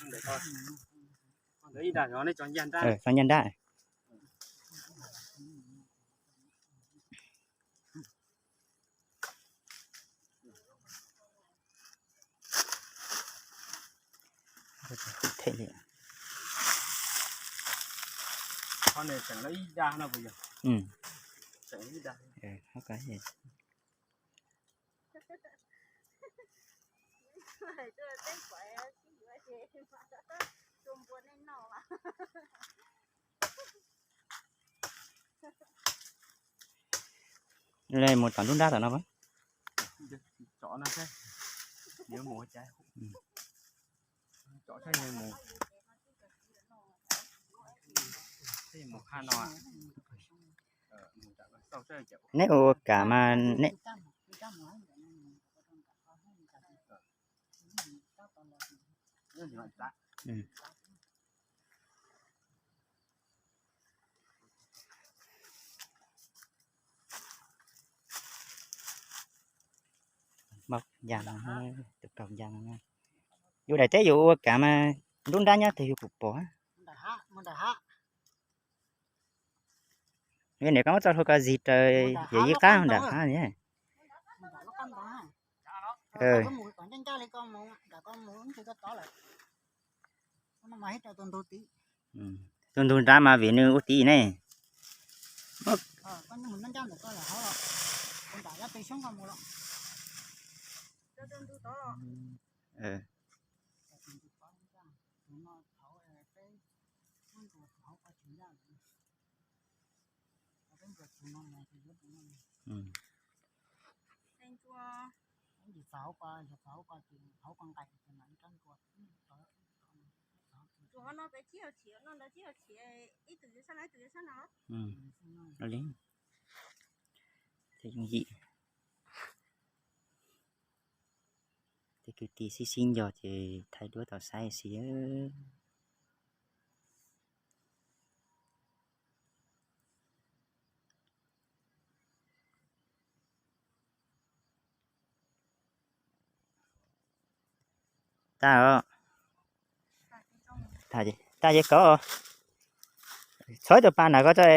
Txog ncaj nrab. Mus tom nruab nrab tom no. Neb ua kam mas neb Yus daim teb yus ua kam mas nruab nrab nyob twg yus pum pom. Niam koj muab txoj hlua ko zig raws yawm yij qab nram hab. Tus ntug nrad mas vim nws ua tid ne. Li, ces yooj yim. Tej kwv tij sib sib nco ces thaij duab tau saib xwb. Tag os. Tag ces kov. Txhov ib tug pas nram ko tso.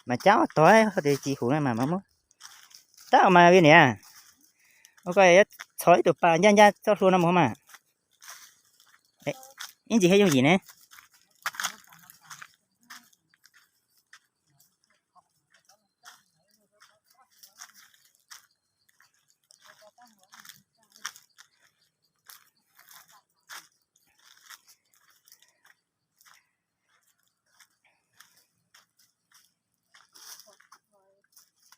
Mas cab tog tias tsis hum no mas mam muab. Tab mas vi niam, ua koj txhov ib tug pas ncaj ncaj txoj hlua no mus mas. Ib ntsis thiaj yooj yim ne.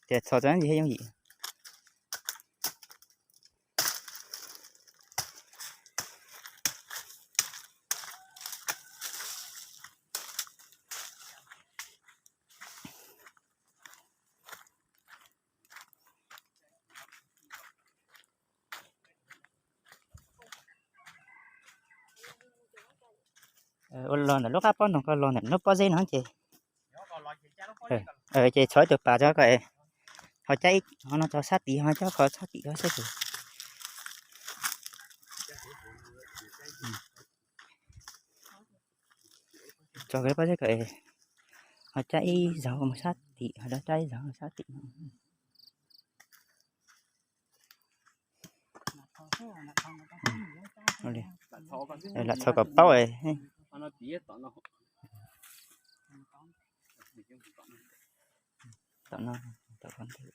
Tias txhov txog ntsis thiaj yooj yim. Ua los ntawm lub qab pob ntoo ko los ntawm lub pob zeb no ces, ces txhov ib tug pas tso kom ho cab ib qho no tso sab tid, ho cab qho sab tim ko xwb. Tso pob zeb ko ho cab ib zaug mus sab tim, ho cab ib zaug sab tim. Lam txhov kom paub. Tom no, tom ko ntawd.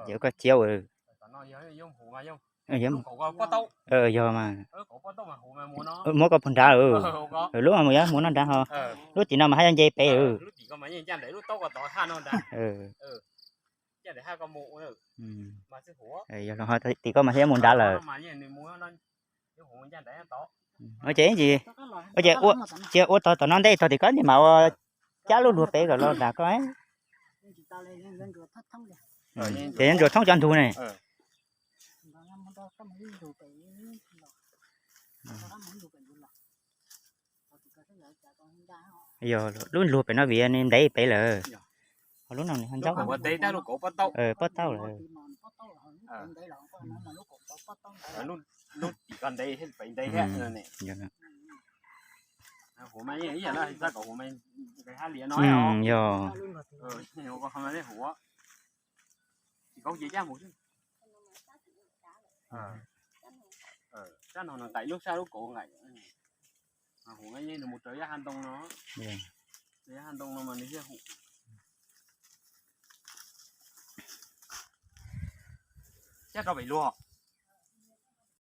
Yog koj cia ua. Yog mas. Muab koj puag nrad lawm. Lub mas mus yuav mus no nrad ho. Lub tim no mas haj yog nce pem lawm. Yog los ho tim koj mas thiaj mus nrad lawm. Ua ces, ua ces cia ua tog tom no ntej tog tim koj ntej mas ua cab lub luag pem kom los nram koj. Ces yuav ntsuas thoob cov ntug ne. Yog lub luag pem no vim nws ntev pem lawm. Ho lub no nws ho ntsaub. Pob tauj lawm. Yog. Sab no nws nqaim lub sab lub kauv nqaim. Hu yeej nws mus raws yab ha ntoo no. Yab ha ntoo no mas nws thiaj hu. Cab rau pem luag.